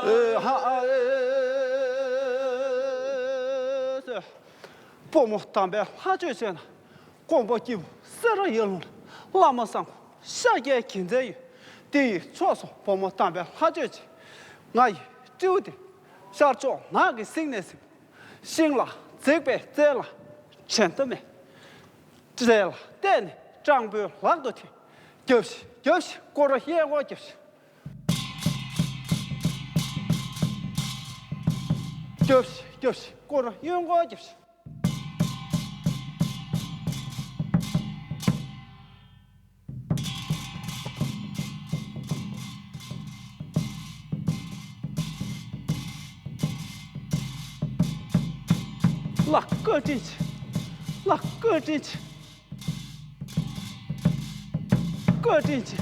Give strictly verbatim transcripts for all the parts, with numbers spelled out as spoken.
ཨེ་ཧ་ཨ་ཨེ། བུ་མོ་དམ་པའི་ལྷ་ཆོས་བྱས་ན། ཀོང་པོ་སྐྱིད་པོ་སེ་ར་ཡར་ལུང་ལ་བླ་མ་བཟང་པོ་ཤཱཀྱའི་དགེ་མཚན་ཡོད། དེ་ཡི་ཕྱོགས་སུ་བུ་མོ་དམ་པའི་ལྷ་ཆོས་བྱས། ང་ཡི་སྤྲེའུ་དེ་ཤར་ཕྱོགས་ནགས་ཀྱི་གསེང་ནས་གཟིགས། ཤིང་ལ་འཛེགས་པའི་རྩལ་ལ་དྲན་ཐབས་མེད། རྩལ་ལ་བརྟེན་ནས་སྤྲང་པོའི་ལག་ཏུ་ཐེབས། རྒྱབ་ཤིག་རྒྱབ་ཤིག་ཀོ་ར་གཡས་སྐོར་རྒྱབ་ཤིག་རྒྱབ་ཤིག་རྒྱབ་ཤིག་ཀོ་ར་གཡོན་སྐོར་རྒྱབ་ཤིག་ལགས་བཀའ་དྲིན་ཆེ། ལགས་བཀའ་དྲིན་ཆེ། བཀའ་དྲིན་ཆེ།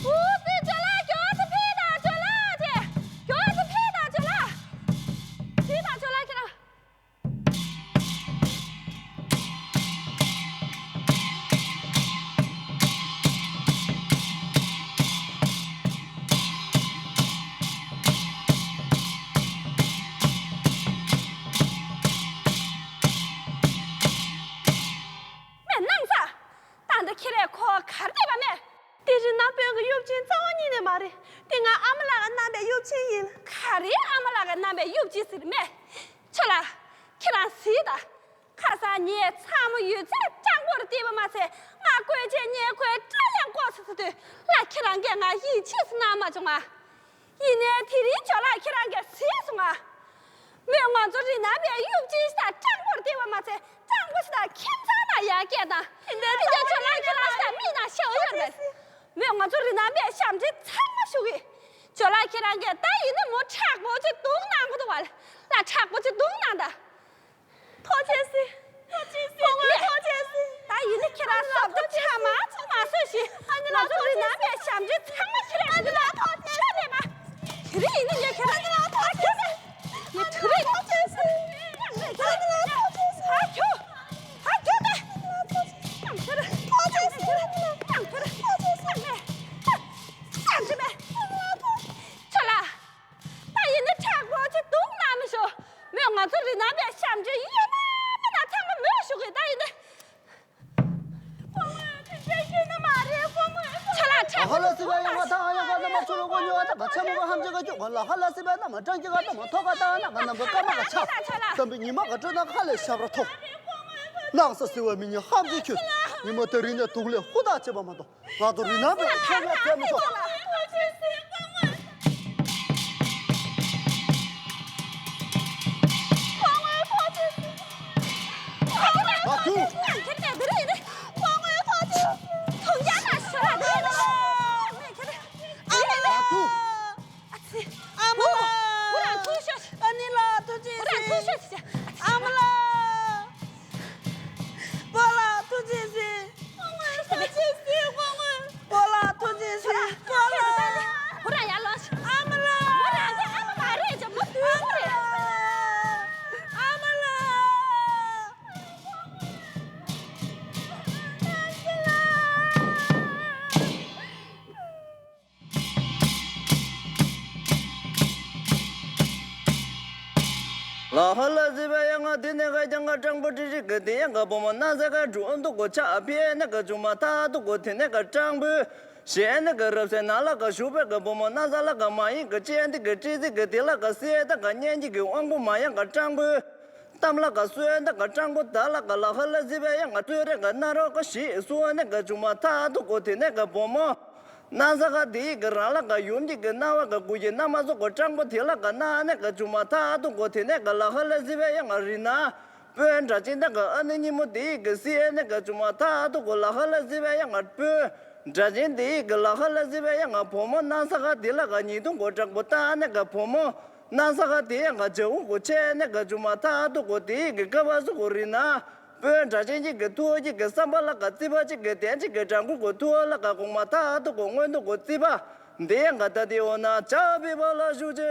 འུ་ཙི་ཇོ་ལགས་མགྱོགས་སེ་ཕེབས་དང་ཇོ་ལགས་ཀྱིས། མགྱོགས་སེ་ཕེབས་དང་ཇོ་ལགས། ཕེབས་དང་ཇོ་ལགས་ཁྱེད་རང་། མེད་སྣང་ས། ད་འདི་ཁྱེད་རས་ཁོ་གར་བསྡད་པ་མེད། དེ་རི་ནག་དཔོན་གྱི་གཡོ་ཅན་རྩ་བ་ཉིད་ནས་མ་རེད། དེ་ང་ཨ་མ་ལགས་ཀྱིས་བསྣམས་པའི་གཡོ་ཅན་ཡིན། ག་རེ་ཨ་མ་ལགས་ཀྱིས་བསྣམས་པའི་གཡོ་ཅན་ཟེར་མེད། ཆོས་ལགས། ཁྱེད་རང་གཟིགས་དང་། ཁ་སང་ངས་ཚང་མ་ཡོད་ཚད་སྤྲང་པོར་བལྟས་པ་མ་ཚད་ང་བཀོལ་ཆས་ཉེ་ཁོའི་སྐྲ་ཡང་བཀོག་ཚར་ཚར་དུས་ལ་ཁྱེད་རང་གིས་ང་ཡིད་ཆེས་སུ་གནང་མ་བྱུང་ང་། ཡིན་ནའི་དེ་རིང་ཇོ་ལགས་ཁྱེད་རང་གིས་གཟིགས་སོང་ང་། མོས་ང་ཚོ་རི་ནག་པའི་གཡོ་ཅན་ཞིག་དང་སྤྲང་པོར་བལྟས་པ་མ་ཚད་སྤྲང་པོ་ཞིག་དང་ཁྱིམ་ཚང་དང་ཡར་སྐྱེལ་དང་། དེ་འདྲའི་ཇོ་ལགས་ཁྱེད་རང་ཞིག་དང་མིག་ནང་ཤེལ་ཡོད་རེད། མོས་ང་ཚོ་རི་ནག་པའི་ཞབས་འདྲེན་ཚང་མ་ཞུ་གི། ཇོ་ལགས་ཁྱེད་རང་གིས་ད་ཡིན་ན་མོ་མཁྲེགས་པོ་ཅིག་བརྡུངས་གནང་དགོས་འདུག་བ། ལ་མཁྲེགས་པོ་ཅིག་བརྡུངས་གནང་དང་། ཐུགས་རྗེ་ཆེ། ཐུགས་རྗེ་ཆེ། ཐུགས་རྗེ་ཆེ། ད་ཡིན་ན་ཁྱེད་རང་སོབ་ཏོ་ཆ་མ་ཚང་མ་བཟོས་ཤིག་ང་ཚོ་རི་ནག་པའི་ཞབས་འདྲེན་ཚང་མ་ཁྱེད་རང་ཞིག་ལ་ཐུགས་རྗེ་ཆེ་མེད་པ། དེ་རིང་ཡིན་ན་ངས་ཁྱེད་རང་ལ་ཐུགས་རྗེ་ཆེ། ངས་དེ་རིང་ཐུགས་རྗེ་ཆེ། ད་ཁྱོད་ད་ཁྱོད་ད་ཐུགས་རྗེ་ཆེ། ཐུགས་རྗེ་ཆེ། ཐུགས་རྗེ་ཆེ། ཐུགས་རྗེ་ཆེ། ཆོས་ལགས། ད་ཡིན་ན་མཁྲེགས་པོ་ཅིག་བརྡུངས་གནང་མི་ཤོག་མོས་ང་ཚོ་རི་ནག་པའི་ཞབས་འདྲེན་ཡོད་ན་མེད་ན་ཚང་མ་མོས་ཞུ་གི། ད་ཡིན་ན། ཁོ་མོས་དེ་འདྲ་ཡིན་ནི་མ་རེད། ཁོ་མོས་ཁོ་ལ་ཧ་ལ་སི་བའི་ཡང་ང་ཐང་ཡང་ག་ན་མ་ཆུ་ལོ་གོ་ཉོ་ཨ་ད་ག་ཆ་མོ་ག་ཧམ་ཅི་ག་ཅུ་ག་ལ་ཧ་ལ་སི་བའི་ན་མ་ཀྲང་ཅི་ག་ད་མ་ཐོ་ག་ད་ན་ག་ན་མ་ཀ་མ་ག་ཆ་ཙམ་པའི་ཉི་མ་ག་སྤྲོ་ན་ཁ་ལས་ཞབས་ར་ཐོ། ནང་ས་སི་བའི་མི་ཉི་ཧམ་ཅི་ཁྱོད་ཉི་མ་དེ་རིང་ནས་དུག་ལས་ཧུ་ད་བྱེད་པ་མ་གཏོགས། ང་ཚོ་རི་ནང་པའི་ཁྱོད་ལ་ཐེབས་མི་ཆོག་ང་ཚོ། ང་ཚོ། ཨ་ནི་ལགས་ཐུགས་རྗེ་ཆེ། བུ་རང་ཐུགས་ཤོག་ཨ་ནི་ལགས་ཐུགས་རྗེ་ཆེ། བུ་རང་ཐུགས་ཤོག་ཨ་མ་ལགས། བུ་ལགས་ཐུགས་རྗེ་ཆེ། ཐུགས་རྗེ་ཆེ། བུ་ལགས་ཐུགས་རྗེ་ཆེ། བུ་ལགས། བུ་རང་ཡར་ལོངས་ཤིག་ཨ་མ་ལགས། བུ་རང་གི་ཨ་མ་མ་རེད་ཅེས་མོ་སྡུག་པོ་རེད། ཨ་མ་ལགས། ལ་ཧ་ལ་ཟི་བ་ཡ་ང་དེ་ནས་ག་ཀྱང་ག་སྤྲང་པོ་ཀྲི་ཀྲི་གི་དེ་ཡང་ག་བུ་མོ་ན་ཟ་ག་འགྲོ་འདུག་གོ་ཆ་ཕི་ནས་ག་ཆུང་མ་ཐག་འདུག་གོ་དེ་ནས་ག་སྤྲང་པོ་ཞེ་ནས་ག་རབ་སེ་ན་ལ་ག་ཞུགས་པའི་ག་བུ་མོ་ན་ཟ་ལ་ག་མ་ཡིན་ག་ཅན་དེ་ག་ཀྲི་ཟི་ག་དེ་ལ་ག་སེ་ད་ག་གཉན་གྱི་གི་དབང་པོ་མ་ཡང་ག་སྤྲང་པོ། གཏམ་ལ་ག་སོན་ད་ག་སྤྲང་པོ་ད་ལ་ག་ལ་ཧ་ལ་ཟི་བའི་ཡང་ག་ཚོད་རེ་ག་ན་རོ་ག་ཞིག་སོ་ནས་ག་ཆུང་མ་ཐག་འདུག་གོ་དེ་ནས་ག་བུ་མོ། ན་ཟ་ག་དེ་གི་རང་ལ་ག་ཡུམ་གྱི་གི་ན་བ་ག་གུ་གི་ན་མ་ཟོ་གོ་སྤྲང་པོ་དེ་ལ་ག་ན་ནས་ག་ཆུང་མ་ཐག་འདུག་གོ་དེ་ནས་ག་ལ་ཧ་ལ་ཟི་བའི་ཡང་ག་རི་ན། དཔོན་འདྲ་ཅན་ད་ག་ཨ་ནི་ཉི་མོ་དེ་གི་སི་ཨེ་ནས་ག་ཆུང་མ་ཐག་འདུག་གོ་ལ་ཧ་ལ་ཟི་བའི་ཡང་ག་དཔོན། འདྲ་ཅན་དེ་གི་ལ་ཧ་ལ་ཟི་བའི་ཡང་ག་བུ་མོ་ན་ཟ་ག་དེ་ལ་ག་ཉི་དུང་གོ་སྤྲང་པོ་ད་ནས་ག་བུ་མོ། ན་ཟ་ག་དེ་ཡང་ག་ཇ་འུ་གོ་ཆེ་ནས་ག་ཆུང་མ་ཐག་འདུག་གོ་དེ་གི་ཀ་བ་ཟུ་གོ་རི་ན། དཔོན་འདྲ་ཅན་གྱི་གི་ཐུགས་ཀྱི་གི་བསམ་པ་ལ་ག་རྩིས་པ་ཅིག་གི་དན་ཅིག་གི་དྲང་ཁུ་གོ་ཐུགས་ལ་ག་གོང་མ་ཐག་ཏུ་གོ་སྔོན་དུ་གོ་རྩིས་པ། འདི་ཡང་ག་ད་དེ་འོ་ན་ཅག་པི་བ་ལ་ཞུ་ཅེ།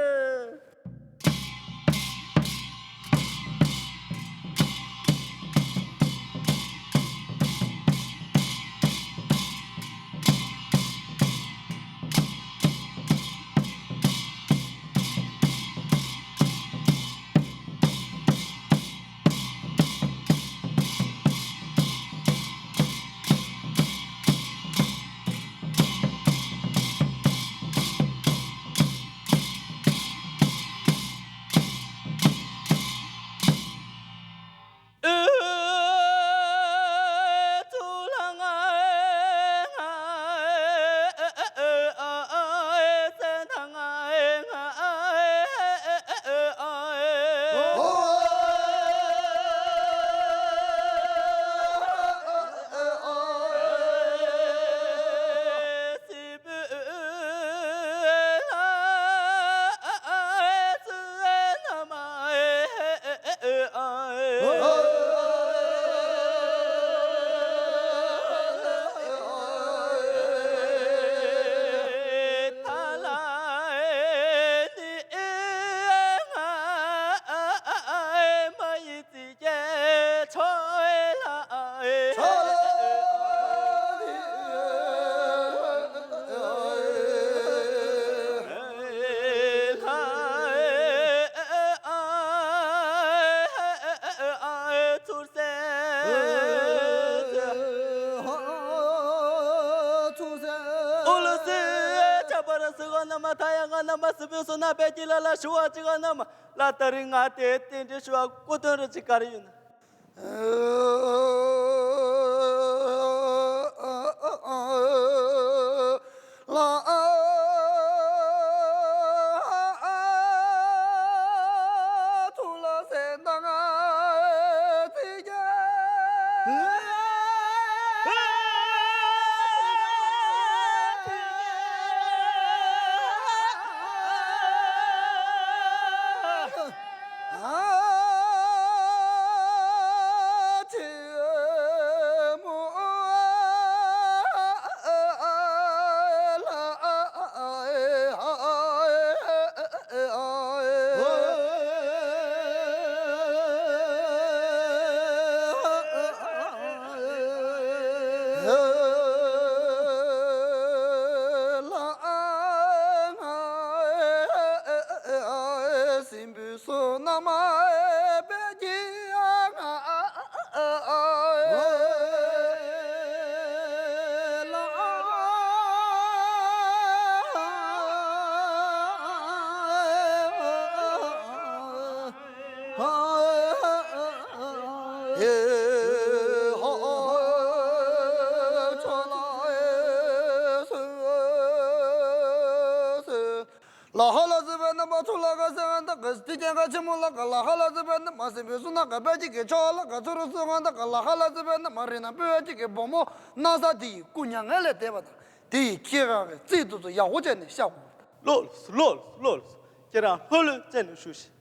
ང་རྣམ་པ་སྲིན་པོའི་བསོད་ནམས་དཔལ་གྱི་ལྷ་ལ་ཞུ་བ་ཅིག་ང་རྣམ་པ་ལ་ད་རིང་ང་དེ་རྟེན་འབྲེལ་ཞུ་བ་སྐུ་དོན་རུ་ཅིག་ག་རེ་ཡོད་ན། ལ་ཧ་ལ་ཟེར་བའི་རྣམ་པ་ཚོ་ལ་ག་ཟེར་བ་འདི་ག་དེ་རྒྱལ་ཁ་ཆེན་མོ་ལ་ག་ལ་ཧ་ལ་ཟེར་བའི་རྣམ་པ་སྲིན་པོའི་གསུང་ན་ག་པད་ཅིག་གི་ཆོག་ལ་ག་ཚུ་རུ་གསུང་བ་འདི་ག་ལ་ཧ་ལ་ཟེར་བའི་རྣམ་པ་རི་ན་པོད་ཅིག་གི་བུ་མོ་ན་ས་དེ་ཡི་སྐུ་མྱ་ངན་ལས་འདས་པ་དང་དེ་ཡི་ཁྱེད་རང་གི་རྩིས་ཐོ་ཚོ་ཡག་པོ་བྱས་ནས་བཤད་དགོས། ལོས་ལོས་ལོས། ཁྱེད་རང་ལྷོད་ལྷོད་བྱས་ནས་བཞུགས་ཤིག་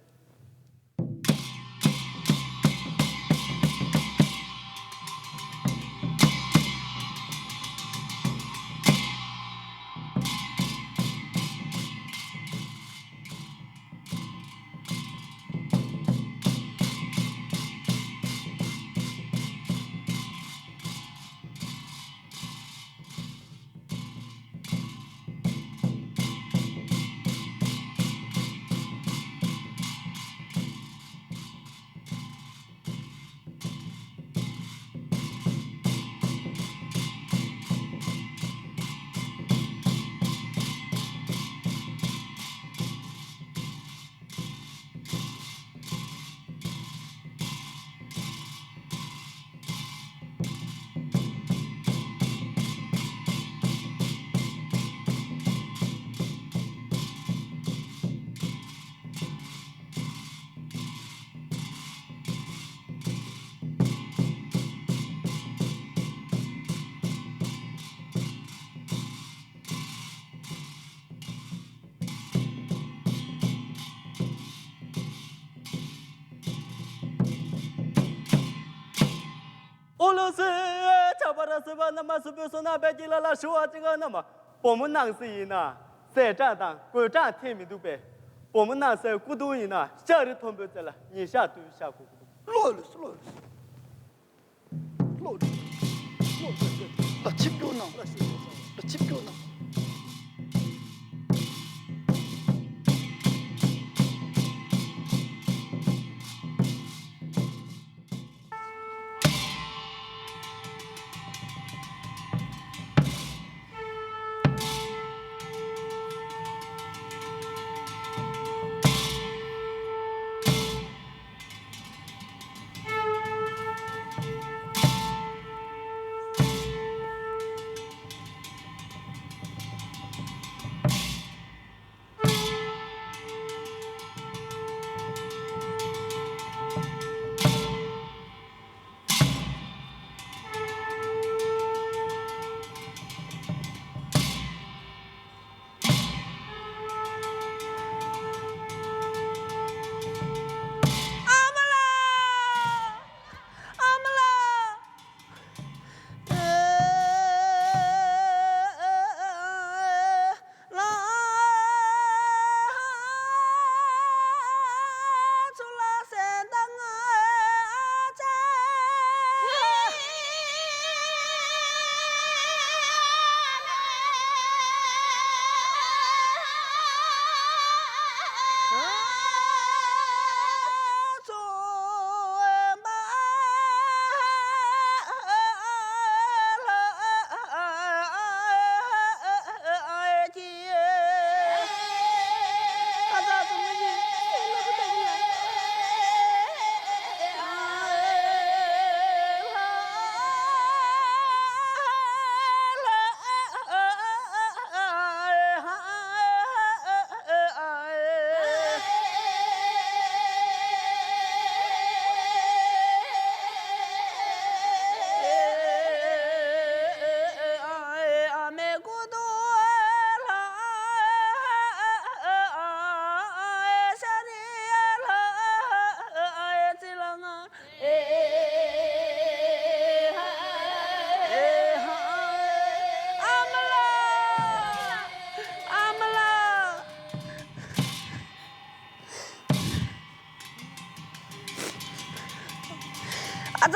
ཨོ་ལོ་སེ། ཆགས་པ་ར་སེ་བ་རྣམ་པ་སྲིན་པོའི་བསོད་ནམས་དཔལ་གྱི་ལྷ་ལ་ཞུ་བ་ཅིག་ག་རྣམ་པ། བུ་མོ་སྣང་སྲིད་ཡིན་ན་ཟས་གྲངས་དང་གོས་གྲངས་འཐེན་མི་འདུག་པས། བུ་མོ་སྣང་སྲིད་སྐུ་གདུང་ཡིན་ན་ཤ་རི་མཐོན་པོའི་རྩེ་ལ་ཉིན་ཞག་བདུན་བཞག་དགོས་ཀྱི་འདུག་ལོས་ལོས་ལོས། ལོས་ལོས། ལོས་ལོས། ལ་ཆིབས་སྒྱུར་གནང་། ལ་ཆིབས་སྒྱུར་གནང་།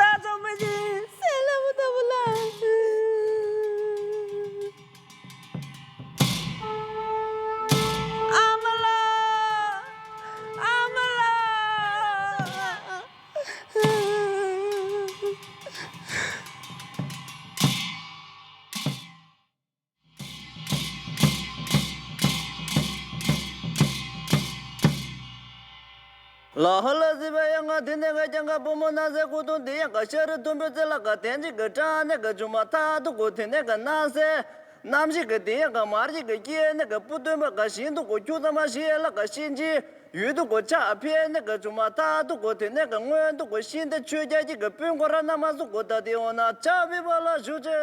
ད་ཚང་མ་ཞིག་སེམས་ལ་མི་ལྟ་བུ་ལ། ཨ་མ་ལགས། ཨ་མ་ལགས། ལ་ཧ་ལ་སི་བ་ཡ་ང་དེ་ནས་ང་ཀྱང་ང་བུ་མོ་ན་ཟེ་ཀུ་ཏུང་དེ་ཡ་ག་ཤ་རི་དུམ་བུ་ཙེ་ལ་ག་དན་ཅིག་གི་ཀྲང་ནས་ག་ཆུ་མ་ཐག་ཏུ་གོ་དེ་ནས་ག་ན་སེ་རྣམ་ཤེས་ག་དེ་ཡ་ག་མར་ཅིག་གི་སྐྱེ་ནས་ག་སྤུ་སྟོན་པ་ག་ཤིན་ཏུ་གོ་ཁྱུ་ཙམ་མ་ཤི་ཡ་ལ་ག་ཤིན་ཅི་ཡུལ་དུ་གོ་ཆ་ཕེ་ནས་ག་ཆུ་མ་ཐག་ཏུ་གོ་དེ་ནས་ག་སྔོན་དུ་གོ་ཤིན་ཏེ་ཆོས་རྒྱལ་གྱི་ག་སྤུན་གོ་ར་ན་མ་སུ་གོ་ད་དེ་འོ་ན་ཆ་བི་བ་ལ་ཞུ་ཅེ།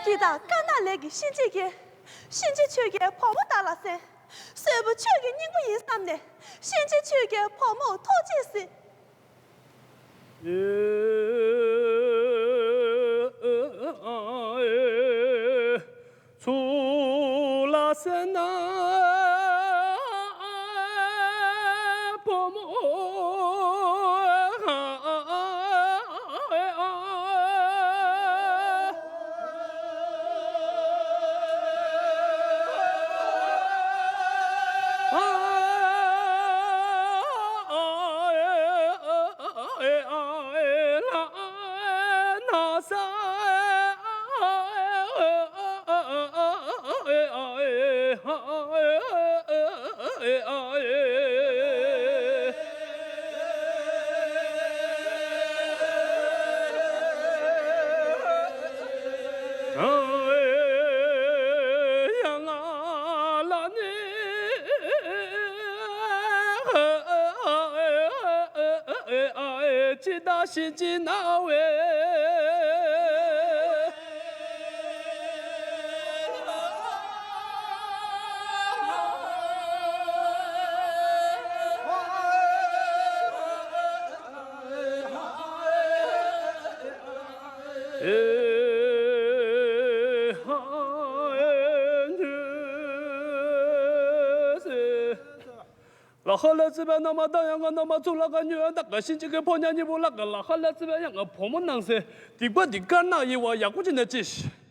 སྐྱིད་དང་དཀར་ནག་ལས་ཀྱི་གཤིན་རྗེ་རྒྱལ། གཤིན་རྗེ་ཆོས་རྒྱལ་བུ་མོ་དག་ལ་གསན། གསོན་པོ་ཆོས་ཀྱི་སྙིང་པོ་ཡིན་བསམ་ནས། གཤིན་རྗེ་ཆོས་རྒྱལ་བུ་མོར་ཐུགས་རྗེས་གཟིགས། ཚུར་ལ་གསན་ན་བུ་མོ། ཅི་ད་ཤི་ཅི་ན་བས། ཧ་ལ་ཙི་བའི་མནའ་མ་ད་ཡང་ང་མནའ་མ་ཚུར་ལ་ག་ཉོས་ཨ་ད་ག་ཤིན་ཅི་གི་ཕོ་ཉ་གཉིས་པོ་ལ་ག་ལ་ཧ་ལ་ཙི་བའི་ཡང་ང་བུ་མོ་ནང་སེ་སྡིག་པ་འདི་དཀར་ནག་ཡི་བ་ཡག་པོ་ཅི་ན་ཅི་ཤི།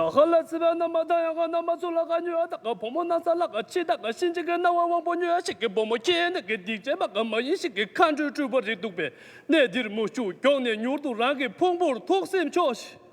ལ་ཧ་ལ་ཙི་བའི་མནའ་མ་ད་ཡང་ང་མནའ་མ་ཚུར་ལ་ག་ཉོས་ཨ་ད་ག་བུ་མོ་ན་ཚ་ལ་ག་ཕྱི་ད་ག་ཤིན་ཅི་གི་སྣང་བ་དབང་པོ་ཉོས་ཨ་ཞིག་གི་བུ་མོ་ཁྱེད་ནི་གི་སྡིག་ཅན་པ་ག་མ་ཡིན་ཞིག་གི་མཁའ་འགྲོའི་སྤྲུལ་པ་རེད་འདུག་པས། གནས་འདིར་མུ་བཞུགས་མགྱོགས་ནས་མྱུར་དུ་རང་གི་ཕུང་པོར་ཐུགས་སེམས་ཆོག་ཤིག།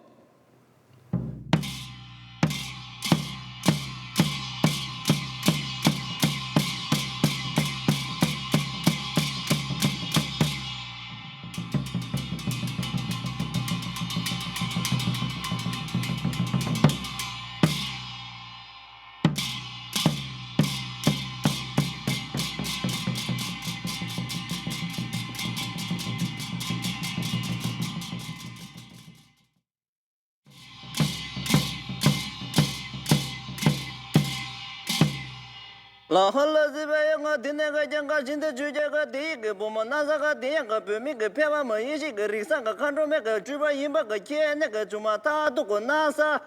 ལ་ཧ་ལ་ཟེར་བ་ཡང་ང་དེ་ནས་ག་ཀྱང་ག་བཞིན་དུ་བརྗོད་རྒྱ་ག་དེ་ཡི་གི་བུ་མོ་ན་ས་ག་དེ་ཡང་ག་བོད་མི་གི་ཕལ་བ་མ་ཡིན་ཞིག་གི་རིགས་སམ་ག་མཁའ་འགྲོ་མའི་ག་སྤྲུལ་པ་ཡིན་པ་ག་ཁྱེད་ནས་ག་ཆུང་མ་ཐག་ཏུ་གོ་ན་ས།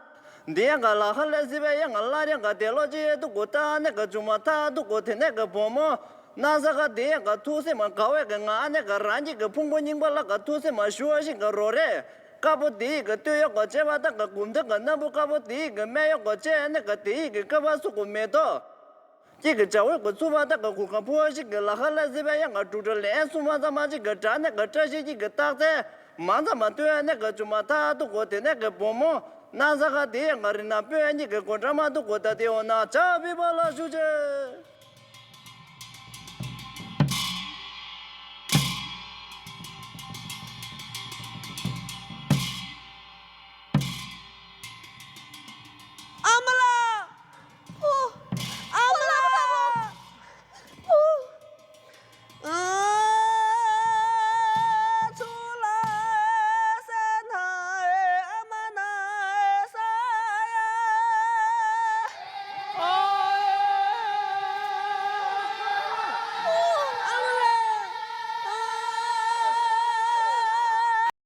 འདི་ཡང་ག་ལ་ཧ་ལ་ཟེར་བ་ཡང་ང་སླར་ཡང་ག་དེ་ལོ་ཅི་ཡེ་ཏུ་གོ་ཏ་ནས་ག་ཆུང་མ་ཐག་ཏུ་གོ་དེ་ནས་ག་བུ་མོ་ན་ས་ག་དེ་ཡང་ག་ཐུགས་སེམས་མ་དགའ་བས་ག་ང་ནས་ག་རང་གི་ག་ཕུང་པོ་རྙིང་པ་ལ་ག་ཐུགས་སེམས་མ་ཞུ་བ་ཞིག་ག་རོ་རེ། དཀར་པོ་དེ་ཡི་གི་སྟོད་གཡོགས་གོ་བྱས་པ་དང་ག་གུམ་ཐང་གི་སྣམ་བུ་དཀར་པོ་དེ་ཡི་གི་སྨད་གཡོགས་གོ་བྱས་ནས་ག་དེ་ཡི་གི་ཀ་བ་སུ་གུ་མེ་ཏོག་གཅིག་གི་བྱ་འོད་གོ་ཚུ་བ་དང་ག་གུར་ཁང་ཕུ་བ་ཞིག་གི་ལ་ཧ་ལ་ཟེར་བ་ཡང་ག་དྲུག་སྒྲ་ལན་གསུམ་མ་ཚང་མ་ཅིག་གི་སྒྲ་ནས་ག་བཀྲ་ཤིས་ཀྱི་གི་རྟགས་མཚན་མ་ཚང་མ་སྟོན་ནས་ག་ཆུང་མ་ཐག་ཏུ་གོ་དེ་ནས་ག་བུ་མོ་ན་ས་ག་དེ་ཡང་ག་རི་ན་སྤོས་གཉིས་གི་གོ་འདྲ་མ་ཏུ་གོ་ད་དེ་འོ་ན་ཅག་བི་བ་ལ་ཞུ་ཅེ།